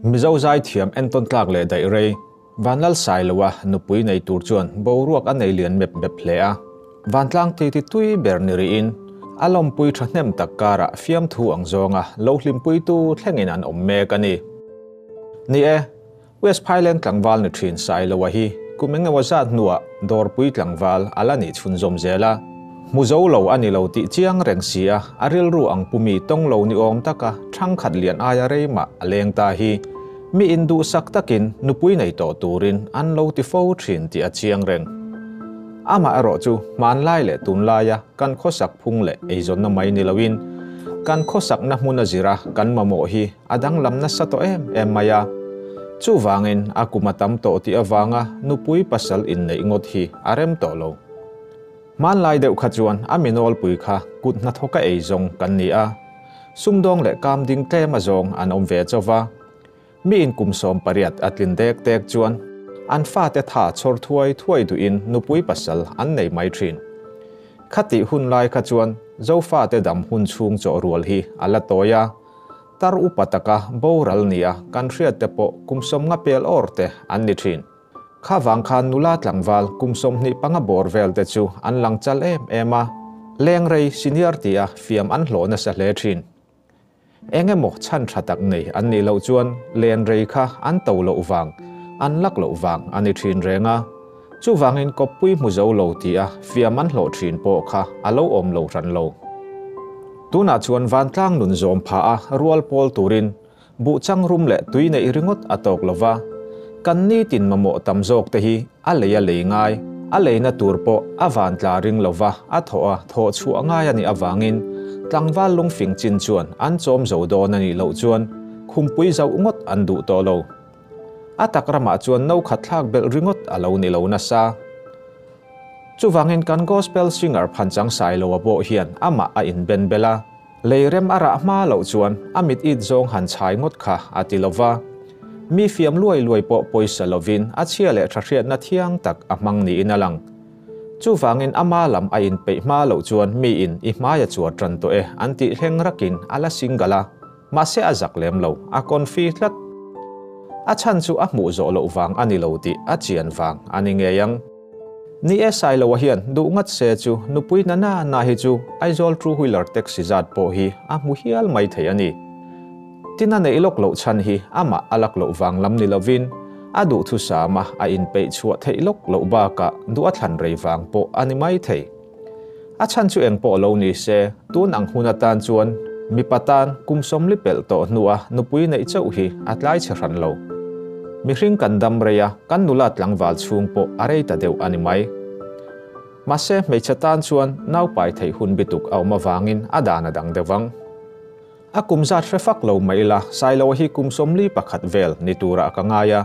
Mizo zaithiam entawn tlak leh daih rei, Vanlalsailoa nupui nei tur chuan boruak a nei lian mep mep hle a. Vantlang titi tui ber ni rihin a lawmpui thahnem tak karah fiamthu ang zawnga lo hlimpuitu thlengin an awm mek a ni. Ni e, West Phaileng tlangval ni thin Sailoa hi kum engemaw zat hnuah dawrpui tlangval a la nih chhunzawm zel a. Hmu zo lo a ni lo tih chiang reng si a, a rilru ang pumi tawng lo ni awm taka thangkhat lian aia rei mah a leng ta hi mi induhsak takin nupui nei tawh turin an lo ti fo thin tih a chiang reng. Amaherawh chu hmanlai leh tunlaia kan khawsak phung leh eizawnna mai ni loin kan khawsakna hmun a zira kan mamawh hi a danglam nasa tawh em em mai a. Chuvangin a kum a tam tawh tih avanga nupui pasal inneih ngawt hi a rem tawh lo. Hmanlai deuh kha chuan a mi nawlpui kha kut hnathawka ei zawng kan ni a, sumdawng leh kam ding tlem a zawng an awm ve chauh va. Mi in kum 18 a tlin dek dek chuan an fate tha chhawr thuai thuai duhin nupui pasal an nei mai thin. Khatih hun lai kha chuan Zofate dam hun chhung chawh rual hi a la tawi a, tar upa taka boral nia kan hriatte pawh kum 50 pel awr te an ni thin. Kha vang khan nula tlangval kum 25 bawr vel te chu an lang chal em em a, leng rei senior tia fiam an hlawh nasa hle thin. Eng emaw chhan tha tak nei an nih loh chuan len rei kha an to loh vang, an lak loh vang a ni thin reng a. Chuvangin kawppui hmu zo lo tia fiam an hlawh thin pawh kha a lo awm lo hran lo. Tunah chuan vantlang nun zawm phah a rual pawl turin buh chang rum leh tui neih ringawt a tawk lo va, kan nitin mamawh tam zawk te hi a lei a lei ngai, a leina tur pawh a van tla ring lo va, a thawh a thawh chhuah ngai a nih avangin tlangval lungfing chin chuan an chawm zo dawn a nih loh chuan khumpui zauh ngawt an duh tawh lo. A tak ramah chuan no khat thlak belh ringawt a lo ni lo nasa. Chuvangin kan gospel singer Phanchang Sailoa pawh hian amah a inben bel a. Lei rem a rah hma loh chuan a mit it zawng han chhai ngawt kha a ti lo va. Mi fiam luai luai pawh pawisa lovin a chhia leh tha hriatna thiang tak a hmang niin a lang. Chuvangin ama lam a inpeih hma loh chuan miin i hmai a chuar tan tawh e an tih thleng rakin a la single a, mahse a zak lem lo, a confi tlat. A chhan chu a hmuh zawh loh vang a ni lo tih a chian vang a ni ngei ang. Ni e Sailoa hian duh ngat se chu nupui na na na hi chu Aizawl two wheeler taxi zat pawh hi a hmu hial mai thei a ni. Tin a neih lawk loh chhan hi amah a lak loh vang lam ni lovin a duhthusama a inpeih chhuah theih lawk loh bakah duh a thlan rei vang pawh a ni mai thei. A chhan chu eng pawh lo ni se tun ang hun atan chuan mipa tan kum 40 pelh tawh hnua nupui neih chauh hi a tlai chhe hran lo. Mihring kan dam rei a, kan nula tlangval chhung pawh a rei ta deuh a ni mai. Mahse hmeichhe tan chuan naupai theih hun bituk a awm avangin a dan a dang deuh ang. A kum zat hre fak lo mai ila, Sailoa hi kum 41 vel ni turah ka ngai a.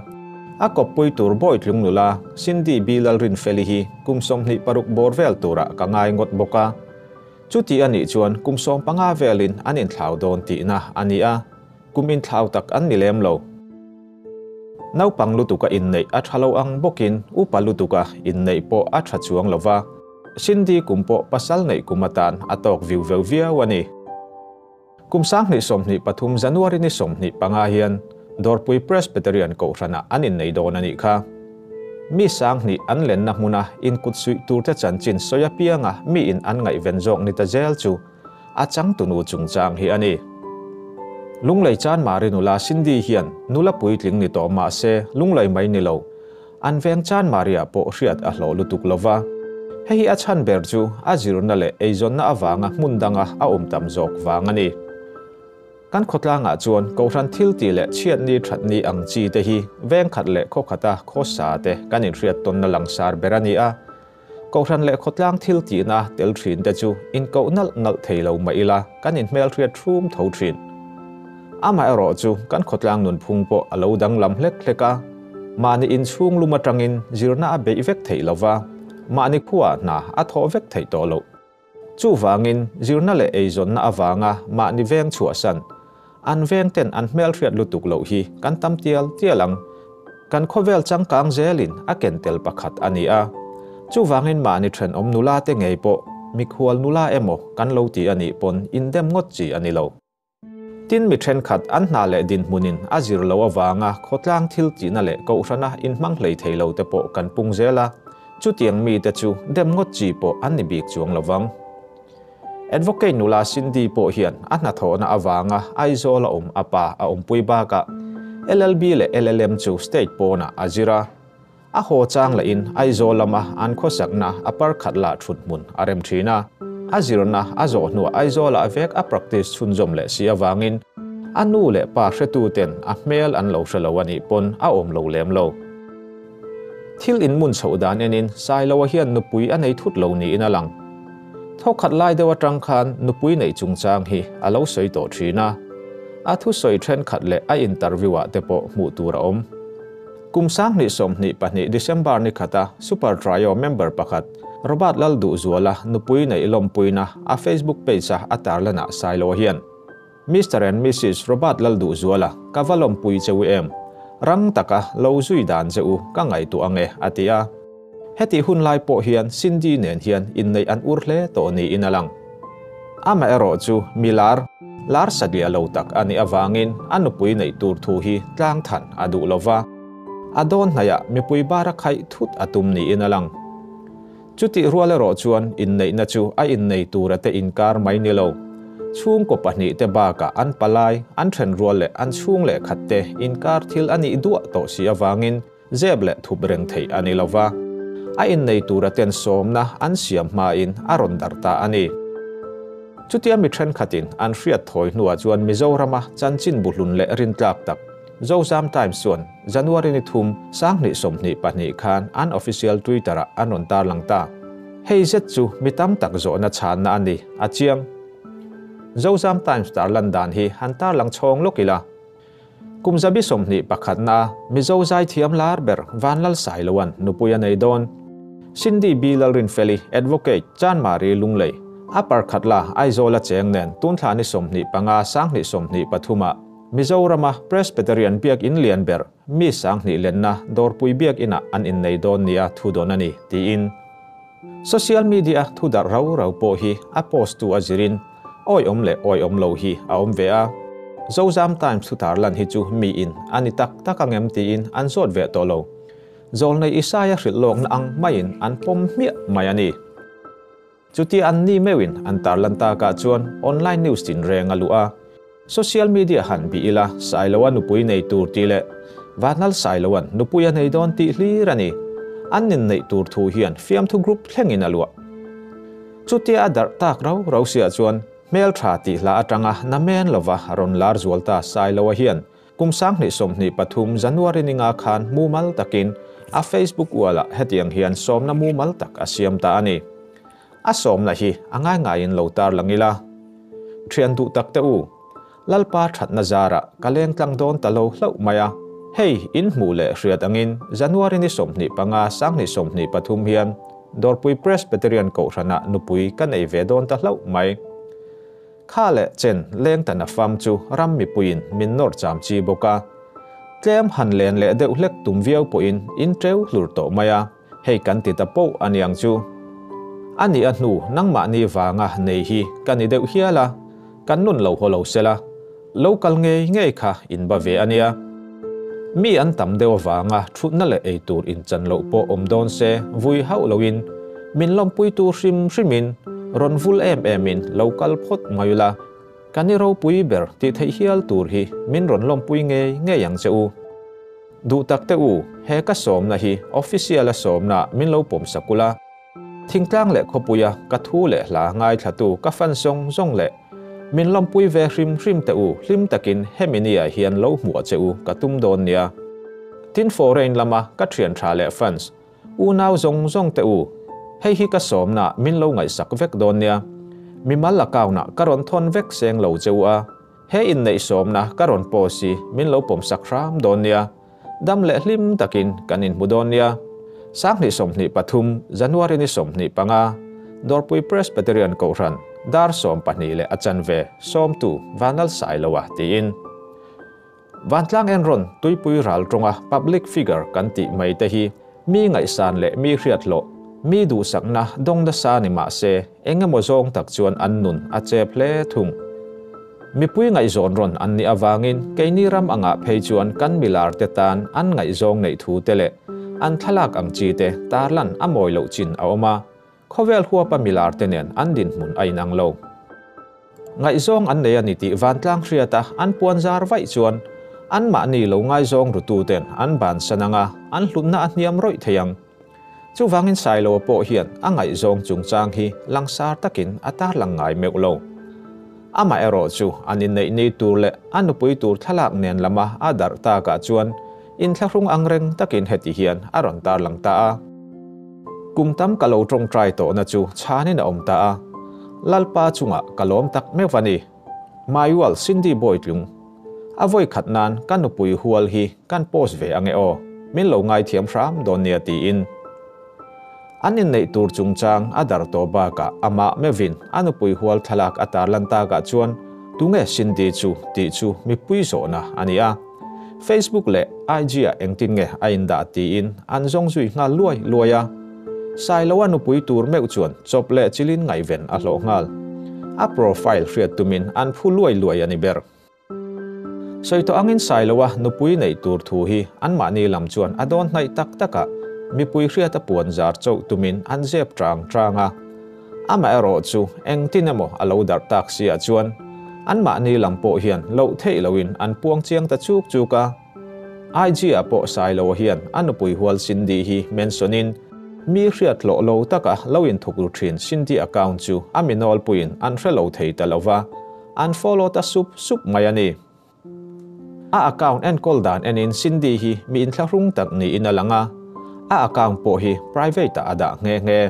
A kawppui tur Bawitlung nula Cindy B. Lalrinfeli hi kum 26 bawr vel turah ka ngai ngawt bawk a. Chuti a nih chuan kum 15 velin an inthlau dawn tihna a ni a, kum inthlau tak an ni lem lo. Naupang lutuka inneih a tha lo ang bawkin upa lutuka inneih pawh a tha chuang lo va, Cindy kum pawh pasal neih kum atan a tawk viu veu viau a ni. Kum 2023 January ni 25 hian Dawrpui Presbyterian Kohhranah an innei dawn a nih kha. Mi 2000 an lenna hmuna inkut suih turte chanchin sawi apianga miin an ngaihven zawk ni ta zel chu a changtunu chungchang hi a ni. Lunglei chan Mari nula Cindy hian nula puitling ni tawh mah se lunglei mai ni lo, an veng chan Maria pawh hriat a hlawh lutuk lo va. Hei hi a chhan ber chu a zirna leh eizawnna avanga hmun danga a awm tam zawk vang a ni. Kan khawtlangah chuan Kohhran thil tih leh chhiatni thatni ang chi te hi veng khat leh khaw khata khawsa te kan inhriat tawnna langsar ber a ni a. Kohhran leh khawtlang thil tihna tel thin te chu inkoh nalh nalh thei lo mah ila kan inhmelhriat thum tho thin. Amaherawh chu kan khawtlang nunphung pawh a lo danglam hlek hlek a, mahni inchhung lum atangin zirna a beih vek theih lo va, mahni khuaah hna a thawh vek theih tawh loh. Chuvangin zirna leh eizawnna avanga mahni veng chhuahsan, an veng ten an hmelhriat lutuk loh hi kan tam tial tial ang. Kan khawvel changkang zelin a ken tel pakhat a ni a. Chuvangin mahni thenawm nula te ngei pawh mikhual nula emaw kan lo ti a nih pawn indem ngawt chi a ni lo. Tin mi thenkhat an hna leh dinhmunin a zir loh avanga khawtlang thil tihna leh kohhrana inhmang hlei thei lo te pawh kan pung zel a, chutiang mite chu dem ngawt chi pawh an ni bik chuang lo vang. Advocate nula Cindy pawh hian a hnathawhna avanga Aizawl a awm a pa a awmpui bakah LLB leh LLM chu state pawnah a zir a. A haw chang lahin Aizawl lama an khawsakna a par khat lah thut hmun a rem thin a. A zirna a zawh hnuah Aizawlah vek a practice chhunzawm leh si avangin a nu leh pa hretuten a hmel an lo hre lo a nih pawn a awm lo lem lo. Thil inmun chhoh dan enin Sailoa hian nupui a nei thut lo niin a lang. Thawkhat lai deuh atang khan nupui neih chungchang hi a lo sawi tawh thin a. A thusawi thenkhat leh a interview-ah te pawh hmuh tur a awm. Kum 2022 December ni khata Super Trio member pakhat Robert Lalduhzuala nupui neih lawmpuina a Facebook page-a a tarlanah Sailoa hian Mister and Missus Robert Lalduhzuala ka va lawmpui che u em? Rang taka lo zui dan che u ka ngaihtuah ang e a ti a. Hetih hun lai pawh hian Cindy nen hian inneih an ur hle tawh niin a lang. Amaherawh chu mi lar, lar satliah lo tak a nih avangin a nupui neih tur thu hi tlang than a duh lo va. A dawn hnaihah mipui bara khaih thut a tum niin a lang. Chutih rual erawh chuan inneihna chu a innei tura te inkar mai ni lo. Chhungkaw pahnihte bakah an palai, an thenrual leh an chhung leh khatte inkar thil a nih duah tawh si avangin Zep leh thup reng theih a ni lova, a innei tura ten sawmna an siam hmain a rawn darh ta a ni. Chutia mi thenkhatin an hriat thawi hnuah chuan Mizorama chanchin buhlun leh rintlak tak Zozam Times chuan January ni thum 2022 khan an official Twitter-ah an rawn tarlang ta. Hei zet chu mi tam tak zawhna chhanna a ni, a chiang. Zozam Times tarlan dan hi han tarlang chhawng lawk ila. Kum zabi 21 na Mizo zaithiam lar ber Vanlal Sailoan nupui a nei dawn. Cindy B Lalrinfeli, Advocate, Chanmari Lunglei, a parkhat la Aizawl a cheng nen tunthla ni 25 2023 ah Mizorama Presbyterian Biakin lian ber mi 2000 lenna Dawrpui Biakinah an innei dawn nia thu dawn a ni, tiin. Social media thu darh rau rau pawh hi a post tu a zirin awiawm leh awiawm lo hi a awm ve a. Zozam Times thu tarlan hi chu mi in a ni tak tak ang em tiin an zawt ve tawh lo. Zawlnei Isaia hrilh lawkna ang maiin an pawm hmiah mai a ni. Chutia an ni meuhin an tarlan takah chuan online news tinreng a luh a. Social media han bih ila Sailoa nupui nei tur tih leh Vanlal Sailoa'n nupui a nei dawn tih hlir a ni. An inneih tur thu hian fiamthu group thlengin a luah. Chutia a darh tak rau rau siah chuan hmeltha tih hla atanga namen lova rawn lar zual ta Sailoa hian kum 2023 January ninga khan mumal takin a Facebook wall-ah hetiang hian sawmna mumal tak a siam ta a ni. A sawmna hi a ngai ngaiin lo tar lang ila. Thian duh tak te u, Lalpa thatna zarah ka leng tlang dawn ta lo hlauh mai a. Hei, in hmuh leh hriat angin January ni 25 2023 hian Dawrpui Presbyterian Kohhranah nupui ka nei ve dawn ta hlauh mai. Kha leh chen leng ta na fam chu ram mipuiin min nawr cham chi bawk a. Tlem han len leh deuh hlek tum viau pawhin in teu hlur tawh mai a. Hei kan ti ta poh a niang chu. A nih a hnu nangmahni vanga nei hi ka ni deuh hial a, kan nun lo haw lo sela, lo kal ngei ngei kha in ba ve a nia. Mi an tam deuh avanga thutna leh ei tur inchan loh pawh awm dawn se vui hauh loin min lawmpuitu hrim hrimin rawn vul em emin lo kal phawt mai ula, ka ni ropui ber tih theih hial tur hi min rawn lawmpui ngei ngei ang che u. Duh tak te u, he ka sawmna hi official a sawmna min lo pawm sak ula. Thingtlang leh khawpuia ka thu leh hla ngaithlatu ka fan zawng zawng leh min lawmpui ve hrim hrim te u hlim takin hemi ni ah hian lo hmuah che u ka tum dawn nia. Tin foreign lama ka thian tha leh fans unau zawng zawng te u, hei hi ka sawmna min lo ngaihsak vek dawn nia. Mimal account ah ka rawn thawn vek seng lo che u a. He inneih sawmna ka rawn post hi min lo pawmsak hram dawn nia. Dam leh hlim takin kan inhmu dawn nia. 2023 January ni 25, Dawrpui Presbyterian Kohhran, dar 12 leh a chanve, sawmtu Vanlal Sailoa tiin. Vantlang enrawn tuipui ral tawnga public figure kan tih mai te hi mi ngaihsan leh mi hriat hlawh, mi duhsakna dawng nasa ni mah se eng emaw zawng tak chuan an nun a chep hle thung. Mipui ngaihzawn rawn an nih avangin keini ram angah phei chuan kan milar te tan an ngaihzawng neih thu te leh an thlalak ang chi te tarlan a mawi loh chin a awm a, khawvel huapa milar te nen an dinhmun a inang lo. Ngaihzawng an nei a ni tih vantlang hriata an puan zar vaih chuan anmahni lo ngaizawng rututen an bansan anga an hlutna a hniam rawih thei ang. Chuvangin Sailoa pawh hian a ngaihzawng chungchang hi langsar takin a tarlang ngai meuh lo. Amaherawhchu an inneih ni tur leh a nupui tur thlalak nen lama a darh takah chuan inthlahrung angreng takin heti hian a rawn tarlang ta a. Kum tam ka lo tawngtai tawhna chu chhanin a awm ta a, Lalpa chungah ka lawm tak meuh a ni. Maiual Cindy Bawitlung, A vawi khat nan ka nupui hual hi kan post ve ange aw, min lo ngaithiam hram dawn nia tiin. An inneih tur chungchang a dar tawh bakah amah meuhin a nupui hual thlalak a tarlan takah chuan tunge Cindy chu tih chu mipui zawhna a ni a. Facebook leh IG-ah engtin nge a indah tiin an zawng zui nghal luai luai a. Sailoa nupui tur meuh chuan chawp leh chilin ngaihven a hlawh nghal. A profile hriat tumin an phu luai luai a ni ber. Sawi tawh angin Sailoa nupui neih tur thu hi anmahni lam chuan a dawn hnaih tak takah mipui hriat a puan zar chauh tumin an zep chang chang a. Amaherawh chu engtin emaw a lo darh tak si ah chuan anmahni lam pawh hian loh theih loin an puang chiang ta chuk chuk a. IG ah pawh Sailoa hian a nupui hual Cindy hi mention in mi hriat hlawh lo taka lo inthuk ru thin Cindy account chu a mi nawlpuiin an hre lo thei ta lova, an follow ta sup sup mai a ni. A account enkawl dan enin Cindy hi mi inthlahrung tak niin a lang a, a account pawh hi private ah a dah nghe nghe.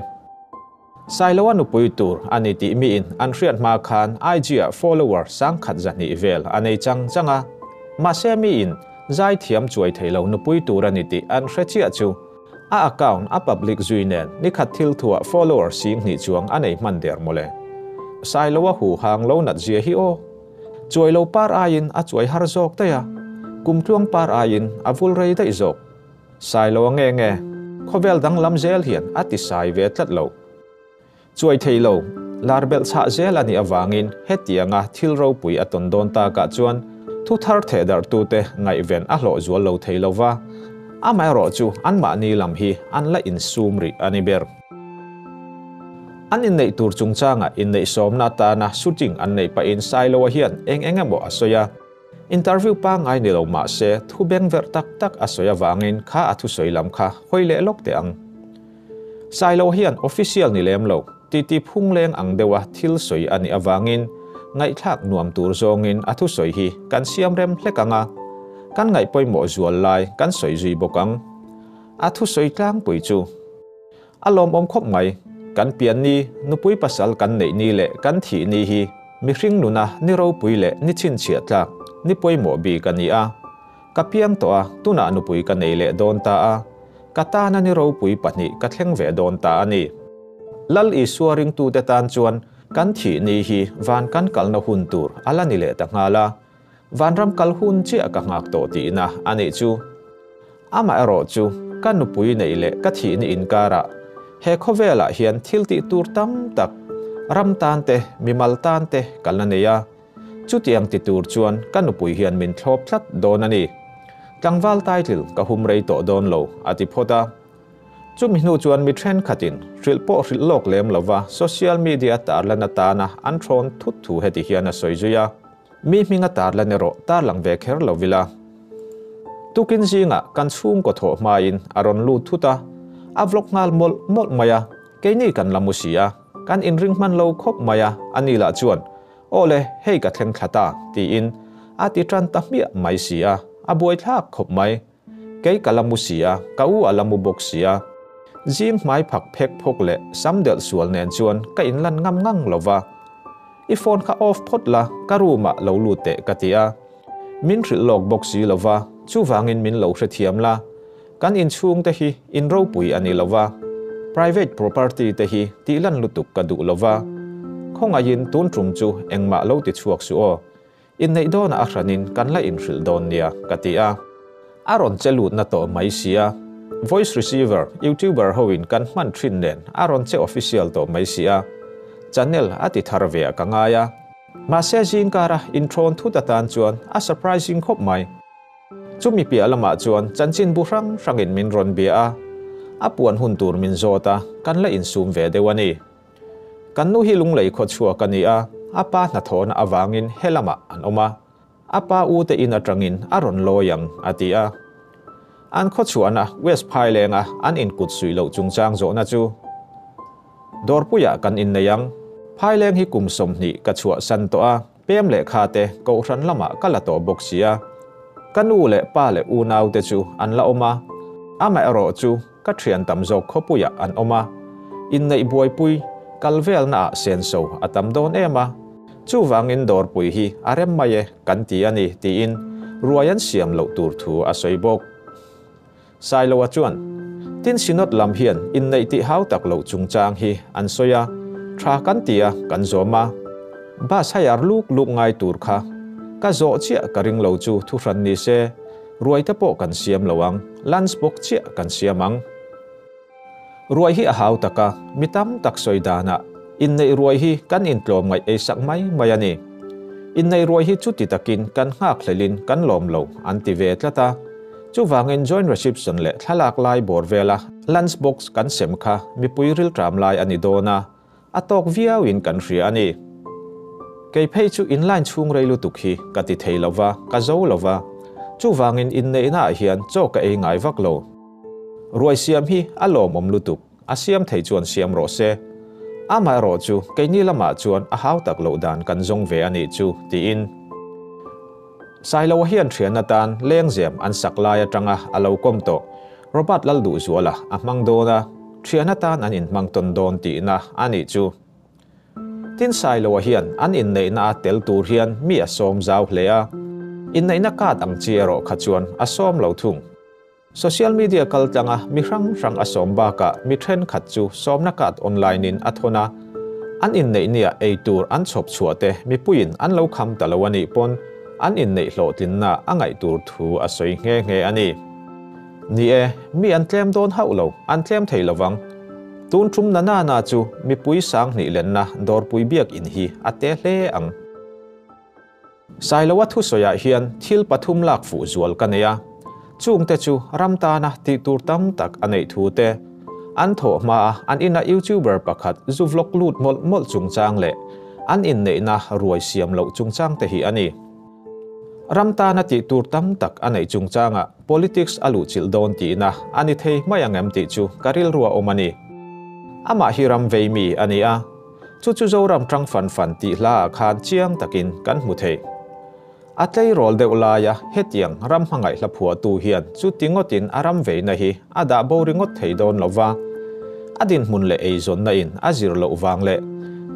Sailoa nupui tur a ni tih miin an hriat hma khan IG-ah follower sangkhat zahnih vel a nei chang chang a. Mahse miin zai thiam chuai thei lo nupui tur a ni tih an hre chiah chu a account a public zui nen nikhat thil thuah follower singhnih chuang a nei hman der mawle. Sailoa hu hang lo nat zia hi aw! Chuai lo par aiin a chuai har zawk daih a, kumtluang par aiin a vul rei daih zawk. Sailo a nge nge, khawvel danglam zel hian a ti sai ve tlat lo. Chuai thei lo, lar belh chhah zel a nih avangin hetianga thil ropui a tawn dawn takah chuan thu thar theh darhtute ngaihven a hlawh zual lo thei lo va, amaherawhchu anmahni lam hi an la insum rih a ni ber. An inneih tur chungchanga inneih sawmna atana shooting an neih pahin Sailoa hian eng eng emaw a sawi a. Interview pangngai ni lo mah se thu beng verh tak tak a sawi avangin kha a thusawi lam kha hawi leh lawk teh ang. Sailoa hian official ni lem lo, titi phungleng ang deuha thil sawi a nih avangin ngaihthlak nuam tur zawngin a thusawi hi kan siam rem hlek ang a, kan ngaih pawimawh zual lai kan sawi zui bawk ang. A thusawi tlangpui chu. A lawmawm khawp mai. Kan pian ni, nupui pasal kan neih ni leh kan thih ni hi mihring nuna ni ropui leh ni chhinchhiah tlak, ni pawimawh bik a ni a. Ka piang tawh a, tunah nupui ka nei leh dawn ta a. Ka tana ni ropui pahnih ka thleng ve dawn ta a ni. Lal Isua ringtute tan chuan kan thih ni hi van kan kalna hun tur a la ni leh ta nghal a. Vanram kal hun chiah ka nghak tawh tihna a nih chu. Amaherawh chu ka nupui neih leh ka thihni inkarah he khawvelah hian thil tih tur tam tak, ram tan te, mimal tan te ka la nei a. Chutiang ti tur chuan ka nupui hian min thlawp tlat dawn a ni. Tlangval title ka hum rei tawh dawn lo, a ti phawt a. Chumi hnu chuan mi thenkhatin hrilh pawh hrilh lawk lem lova social media tarlan atana an thawn thut thu heti hian a sawi zui a. Mi hminga tarlan erawh tarlang ve kher lo ila. Tukin zingah kan chhungkaw thawh hmain a rawn lut thut a, a vlog nghal mawlh mawlh mai a, keini kan la mu si a, kan inring hman lo khawp mai a, ani lah chuan, Aw le, hei ka thleng thla ta, tiin a ti tan ta hmiah mai si a, a buaithlak khawp mai. Kei ka la mu si a, ka u a la mu bawk si a. Zing hmai phak phek phawk leh sam delh sual nen chuan ka inlan ngam ngang lo va. I phone kha off phawt la, ka room ah lo lut teh ka ti a. Min hrilh lawk bawk si lo va, chuvangin min lo hrethiam la. Kan inchhung te hi in ropui a ni lo va, private property te hi tihlan lutuk ka duh lo va. Khawngaihin tun tum chu engmah lo ti chhuak suh aw. Inneih dawnah a hranin kan la inhrilh dawn nia, ka ti a. A rawn che lutna tawh mai sia. Voice receiver, YouTuber hoin kan hman thin nen a rawn che official tawh mai sia. Channel a ti thar ve ah ka ngai a. Mahse zingkara inṭhawn thut atan chuan a surprising khawp mai. Chumi piah lamah chuan chanchinbu hrang hrangin min rawn bia a, a puan hun tur min zawt a, kan la insum ve deuh a ni. Kan nu hi lunglei khaw chhuak a ni a, a pa hnathawhna avangin he lamah an awm a, a pa u te in atangin a rawn lawi ang a ti a. An khaw chhuahna West Phailenga an inkut suih loh chungchang zawhna chu Dawrpuiah kan innei ang. Phaileng hi kum 20 ka chhuahsan tawh a, pem lehkha te kohhran lamah ka la tawh bawk si a. Ka nu leh pa leh unau te chu an la awm a, amaherawh chu ka thian tam zawk khawpuiah an awm a, inneih buaipui kal velnaah senso a tam dawn em a, chuvangin dawrpui hi a rem mai e kan ti a ni tiin ruai an siam loh tur thu a sawi bawk. Sailoa chuan, Tin Synod lam hian inneih tih hau tak loh chungchang hi an sawi a, tha kan ti a, kan zawm a. Bus hire luk luk ngai tur kha ka zawh chiah ka ring lo chu thuhran ni se, ruai te pawh kan siam lo ang, lunch box chiah kan siam ang. Ruai hi a hau tak a, mi tam tak sawi danah inneih ruai hi kan intlawm ngaih ei sak mai mai a ni. Inneih ruai hi chuti takin kan nghak hlelin kan lawm lo an ti ve tlat a. Chuvangin joint reception leh thlalak lai bawr vela lunch box kan sem kha mipui rilṭam lai a ni dawn a, a tawk viauin kan hria a ni. Kei phei chu in line chhung rei lutuk hi ka ti thei lova, ka zo lova, chuvangin inneihnaah hian chaw ka ei ngai vak lo. Ruai siam hi a lawmawm lutuk, a siam thei chuan siam rawh se. Amaherawh chu keini lamah chuan a hau tak loh dan kan zawng ve a nih chu, tiin. Sailoa hian thian atan lengzem an sak lai atanga a lo kawm tawh Robert Lalduhzuala a hmang dawn a, thian atan an inhmang tawn dawn tihna a nih chu. Tin Sailoa hian an inneihna a tel tur hian mi a sawm zau hle a, inneihna card ang chi erawh kha chuan a sawm lo thung. Social media kal tlanga mi hrang hrang a sawm bakah mi thenkhat chu sawmna card online in a thawn a, an inneih nia ei tur an chhawp chhuah te mipuiin an lo kham ta lo a nih pawn an inneih hlawhtlinna a ngaih tur thu a sawi nghe nghe a ni. Ni e, mi an tlem dawn hauh lo, an tlem thei lovang. Tun tum na na na chu mipui 2000 lenna dawrpui biakinn hi a te hle ang. Sailoa thusawiah hian thil pathum lak fuh zual ka nei a, chungte chu ram tana tih tur tam tak a neih thu te, an thawh hmaa an ina YouTuber pakhat zu vlog lut mawlh mawlh chungchang leh an inneihna ruai siam loh chungchang te hi a ni. Ram tana tih tur tam tak a neih chungchangah politics a luhchilh dawn tihna a ni thei mai ang em tih chu ka rilru a awm a ni. Amah hi ram vei mi a ni a. Chu chu Zoram tang fan fan tih hlaah khan chiang takin kan hmu thei. A tleirawl deuh laia hetiang ram hmangaih hla phuahtu hian chuti ngawtin a ram veina hi a dah bo ringawt thei dawn lo va. A dinhmun leh eizawnna in a zir loh vang leh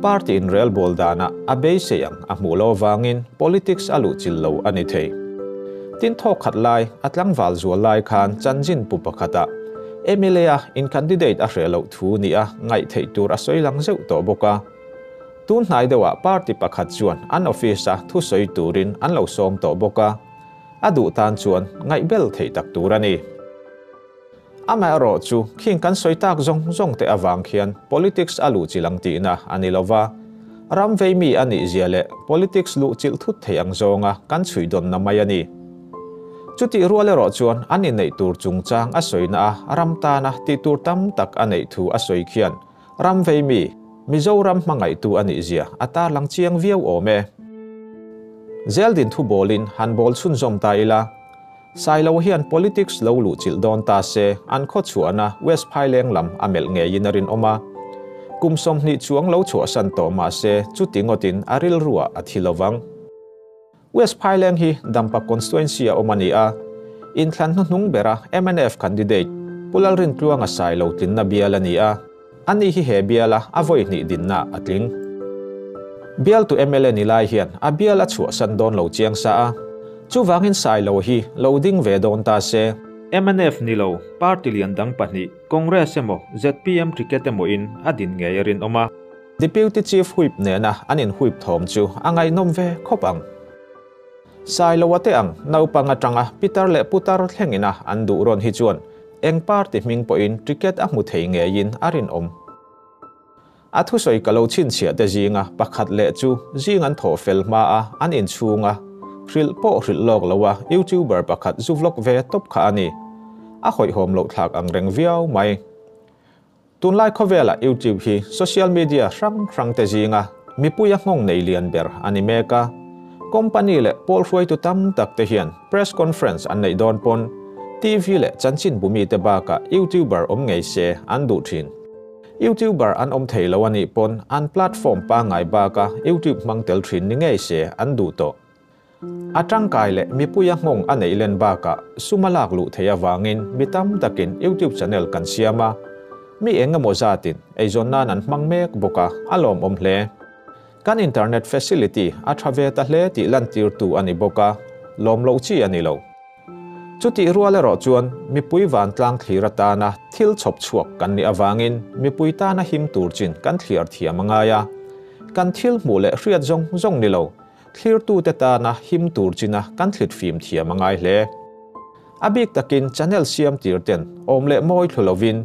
party in relbawl danah a beisei ang a hmuh loh avangin politics a luhchilh lo a ni thei. Tin thawk khat lai a tlangval zual lai khan chanchin pu pakhatah MLA-a in candidate a hreh loh thu nia ngaih theih tur a sawi lang zeuh tawh bawk a. Tun hnai deuhah party pakhat chuan an office-a thusawi turin an lo sawm tawh bawk a, a duh tan chuan ngaihbel theih tak tur a ni. Amaherawh chu khing kan sawi tak zawng zawng te avang khian politics a luhchilh ang tihna a ni lova, ram vei mi a nih zia leh politics luhchilh thut thei ang zawnga kan chhuihdawnna mai a ni. Chutih rual erawh chuan an inneih tur chungchang a sawina a ram tana tih tur tam tak a neih thu a sawi khian ram vei mi, Mizoram hmangaihtu a nih zia a tarlang chiang viau awm e. Zeldin thu bawlin han bawl chhunzawm ta ila, Sailo hian politics lo luhchilh dawn ta se an khaw chhuahna West Phaileng lam a melh ngeiin a rinawm a. Kum 20 chuang lo chhuahsan tawh mah se chuti ngawtin a rilruah a thi lovang. West Phaileng hi Dampa constituency a awm a ni a, inthlan hnuhnung bera mnf candidate Pu Lalrintluanga Sailo tlinna bial a ni a, ani hi he biala a vawi hnih dinna a tling. Bialtu mla ni lai hian a bial a chhuahsan dawn lo chiang sa a, chuvangin Sailo hi lo ding ve dawn ta se. Mnf ni lo, party lian dang pahnih, Congress emaw zpm ticket emaw in a din ngei a rinawm a. Deputy Chief Whip nena an inhuip thawm chu a ngaihnawm ve khawp ang. Sailoa te ang naupang atanga pitar leh putar thlengina an duh rawn hi chuan eng party hming pawhin ticket a hmu thei ngeiin a rinawm. A thusawi ka lo chhinchhiah te zinga pakhat leh chu zing an thawh fel hma a an inchhunga hrilh pawh hrilh lawk lo a YouTuber pakhat zu vlog ve tawp kha a ni. A hawihhawm loh thlak ang reng viau mai. Tunlai khawvelah YouTube hi social media hrang hrang te zinga mipuia nghawng nei lian ber a ni mek a. Company leh pawl hruaitu tam tak te hian press conference an neih dawn pawn TV leh chanchinbu mite bakah YouTuber awm ngei se an duh thin. YouTuber an awm thei lo a nih pawn an platform pangngai baka YouTube hmang tel thin ni ngei se an duh tawh. A tangkai leh mipuia nghawng a neih len bakah sum a lak luh theih avangin mi tam takin YouTube channel kan siam a, mi eng emaw zatin eizawn nan an hmang mek bawk a, a lawmawm hle. Kan internet facility a tha ve ta hle tih lantirtu a ni bawk a, lawm loh chi a ni lo. Chutih rual erawh chuan mipui vantlang thlir atana thil chhawp chhuak kan nih avangin mipui tana him tur chin kan thliar thiam a ngai a, kan thil hmuh leh hriat zawng zawng ni lo. Thlirtute tana him tur china kan thlit fim thiam a ngai hle. A bik takin channel siam tir ten awm leh mawi thlu lovin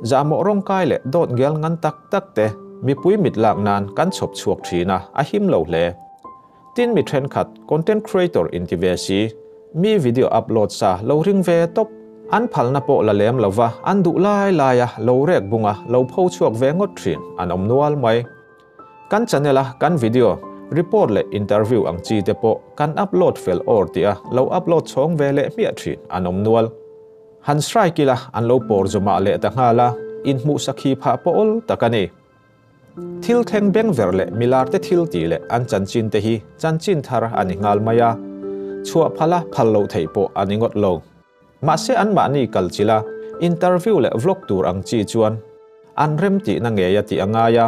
zahmawh rawngkai leh dawt ngial ngan tak tak te mipui mit lak nan kan chhawp chhuak thin a, a him lo hle. Tin mi thenkhat content creator inti ve si, mi video upload sa lo ring ve tawp, an phalna pawh la lem lova an duh lai laia lo rek bunga lo pho chhuak ve ngawt thin an awm nual mai. Kan channel a kan video, report leh interview ang chi te pawh kan upload fel awr tih a lo upload chhawng ve leh hmiah thin an awm nual. Han strike ila an lo pawr zawmah leh ta nghal a, inhmuh sakhi phah pawh awl tak a ni. Thil thleng beng ver leh milar te thil tih leh an chanchin te hi chanchin thar a ni nghal mai a, chhuah phal a phal loh theih pawh a ni ngawt lo. Mahse anmahni kal chila interview leh vlog tur ang chi chuan an rem tihna ngei a tih a ngai a,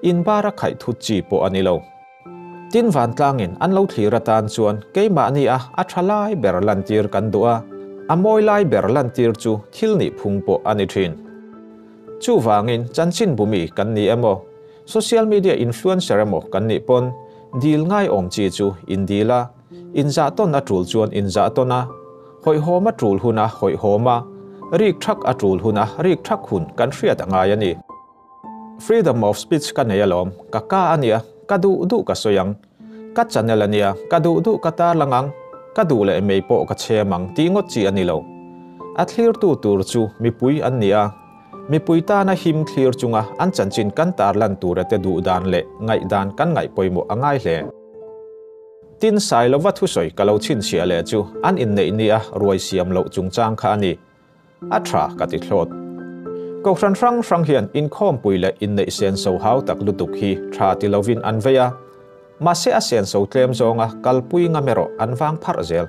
in bar a khaih thut chi pawh a ni lo. Tin vantlangin an lo thlir atan chuan keimahni a a tha lai ber lantir kan duh a, a mawi lai ber lantir chu thil nih phung pawh a ni thin. Chuvangin chanchinbu mi kan ni emaw, social media influencer emaw kan nih pawn dil ngaiawm chi chu in dil a, Inzah tawn a tul chuan inzah tawn a, hawihhawm a tul hun a hawihhawm a, rik thak a tul hun a rik thak hun kan hriat a ngai a ni. Freedom of speech ka nei alawm, ka ka a nia, ka duh duh ka sawi ang. Ka channel a nia, ka duh duh ka tarlang ang, ka duh leh mei pawh ka chhem ang tih ngawt chi a ni lo. A thlirtu tur chu mipui an ni a, mipui tana him thlir chunga an chanchin kan tarlan tura te duh dan leh ngaihdan kan ngaih pawimawh a ngai hle. Tin Sailova thusawi ka lo chhinchhiah leh chu an inneih nia ruai siam loh chungchang kha a ni. A tha ka ti thlawt. Kohhran hrang hrang hian inkhawmpui leh inneih senso hau tak lutuk hi tha ti lovin an vei a, mahse a senso tlem zawnga kalpui ngam erawh an vang pharh zel.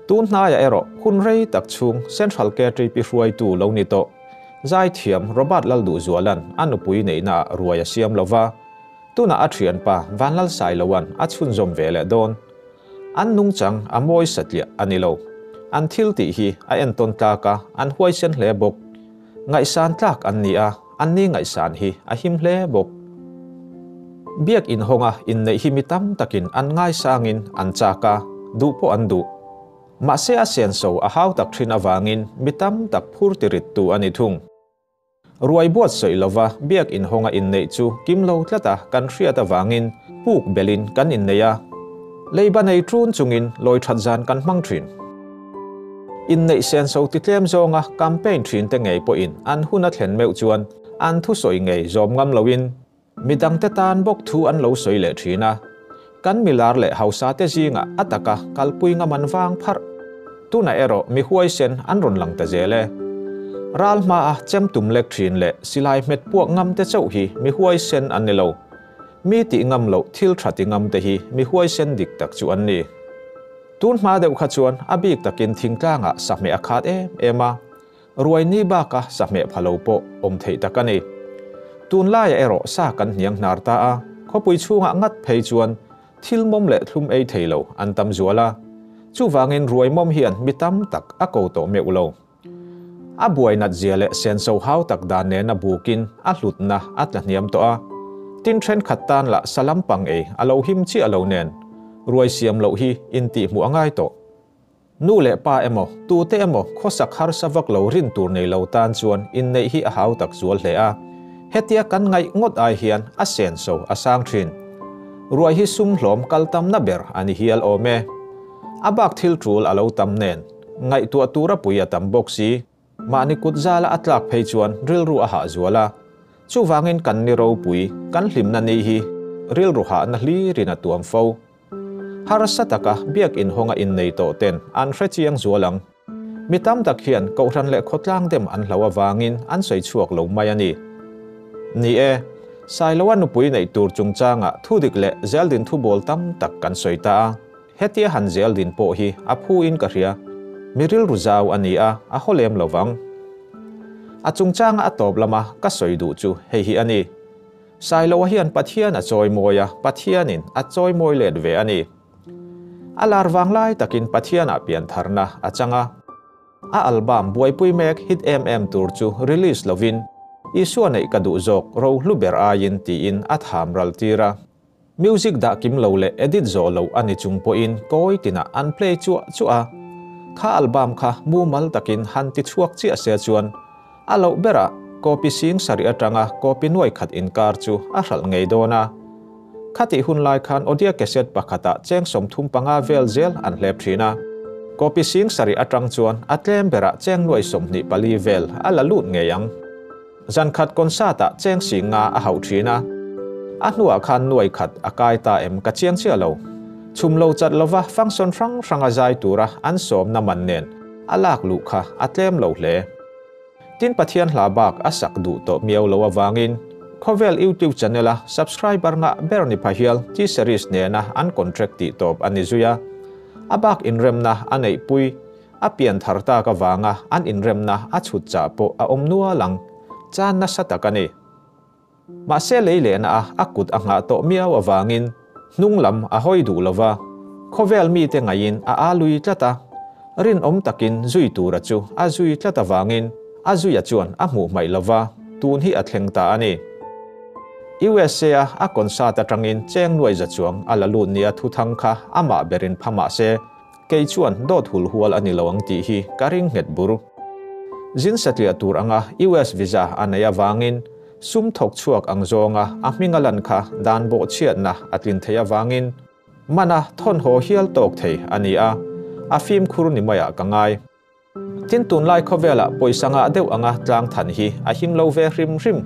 Tun hnaiah erawh hun rei tak chhung Central KTP hruaitu lo ni tawh Zaithiam Robert Lalduhzuala'n a nupui neihnaah ruai a siam lova, Tunah a thianpa Vanlalsailoa'n a chhunzawm ve leh dawn. An nungchang a mawi satliah a ni lo. An thil tih hi a entawn tlak a, an huaisen hle bawk. Ngaihsan tlak an ni a, anni ngaihsan hi a him hle bawk. Biak inhawnga inneih hi mi tam takin an ngaisangin an chak a, duh pawh an duh. Mahse a senso a hau tak thin avangin mi tam tak phur tirittu a ni thung. Ruai buatsaih lova biak inhawnga inneih chu kim lo tlata kan hriat avangin puk belin kan innei a, leiba nei ṭun chungin lawi ṭhat zan kan hmang ṭhin. Inneih senso ti tlem zawnga campaign ṭhinte ngei pawhin an hun a thlen meuh chuan an thusawi ngei zawm ngam loin midangte tan bawk thu an lo sawi leh ṭhin a, kan milar leh hausate zingah a taka kalpui ngam an vang pharh. Tunah erawh mi huaisen an rawn lang ta zel e. Ral hmaa chem tum lek ṭhin leh silai hmet puak ngam te chauh hi mi huaisen an ni lo. Mi tih ngam loh thil ṭha ti ngam te hi mi huaisen dik tak chu an ni. Tun hma deuh kha chuan a bik takin thingtlangah sahmeh a khat em em a. Ruai ni baka sahmeh pha lo pawh awm theih tak a ni. Tunlaiah erawh sa kan hniang hnar ta a, khawpui chhungah ngat phei chuan thil mawm leh thlum ei thei lo an tam zual a, chuvangin ruai mawm hian mi tam tak a ko tawh meuh lo. A buai nat zia leh senso hau tak dan nena bukin a hlutna a tla hniam tawh a, tin thenkhat tan lah sa lampang ei a lo him chiah lo nen ruai siam loh hi intihhmuh a ngai tawh. Nu leh pa emaw, tute emaw khawsak harsa vak lo rin tur nei lo tan chuan inneih hi a hau tak zual hle a. Hetia kan ngaih ngawt ai hian a senso a sang thin. Ruai hi sum hlawm kal tamna ber a ni hial awm e. A bak thil tul a lo tam nen, ngaihtuah tura pui a tam bawk si. Mahni kut zala a tlak phei chuan rilru a hah zual a. Chuvangin kan ni ropui, kan hlimna ni hi rilru hahna hlirin a tuam fo. Harsa taka biak inhawnga innei tawh ten an hrechiang zual ang. Mi tam tak hian Kohhran leh khawtlang dem an hlo avangin an sawi chhuak lo mai a ni. Ni e, Sailoa nupui neih tur chungchangah thudik leh zeldin thubawl tam tak kan sawi ta a, hetia han zeldin pawh hi a phu in ka hria. Mi rilru zau a ni a, a haw lem lo vang. A chungchanga a tawp lama ka sawi duh chu hei hi a ni. Sailoa hian Pathian a chawimawi a, Pathianin a chawimawi let ve a ni. A lar vang lai takin Pathianah piantharna a chang a. A album buaipui mek hit em em tur chu release lovin, Isua neih ka duh zawk rohlu ber aiin tiin a tham ral tir a. Music dah kim lo leh edit zawh loh a ni chung pawhin kawi tinah an play chuah chuah a. Kha album kha mumal takin han ti chhuak chiah se chuan a loh berah copy sing sarih atanga copy nuai khat inkar chu a hralh ngei dawn a. Khatih hun lai khan audio cassette pakhatah cheng 35 vel zel an hlep thin a. Copy sing sarih atang chuan a tlem berah cheng nuai 24 vel a la lut ngei ang. Zan khat concert ah cheng 50 a hauh thin a. A hnuah khan nuai khat a kai ta em ka chiang chiah lo. Chhum lo chat lova function hrang hranga zai tura an sawmna man nen a lak luh kha a tlem lo hle. Tin Pathian hla bak a sak duh tawh miau lo awangin Khawvel YouTube channel a subscriber nga ber ni phahial T-series nena an contract tih tawp ani zuia. A bak inremna a neih pui a pian thar ta ka wanga an inremna a chhut cha pawh a awm nual ang. Chan nasa tak ani. Mahse lei lehna a a kut a ngah tawh miau awangin hnung lam a hawi duh lova. Khawvel mi te ngaiin a alui tlata. Rin awm takin zui tura chu a zui tlat awangin a zuia chuan a hmuh hmaih lova tun hi a thleng ta ani. USA a concert atangin cheng nuai za chuang a la lut nia thu thang kha amah berin phama se kei chuan dawt hul hual ani lo ang tih hi ka ring nghet bur. Zin satliah tur anga US visa a nei awangin sum thawk chhuak ang zawnga a hminga lan kha dan bawh chhiatna a tlin thei awangin mana thon ho hial tawk thei ani a a fim khur ni maiah ka ngai. Tin tun lai khawvela pawisanga deuh anga tlang than hi a him lo ve hrim hrim.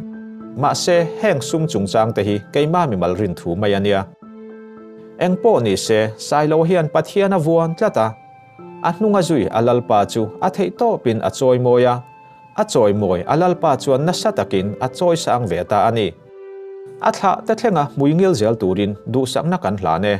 Mahse heng sum chungchang te hi keima mi mal rin thu mai ania. Eng pawh ni se Sailo hian Pathian a vuan tlata. A hnunga zui a lalpa chu a theih tawpin a chawi mawi a. A chawi mawi a lalpa chuan nasa takin a chawi sang ve ta ani. A thla te thlenga hmui ngil zel turin duhsakna kan hlan e.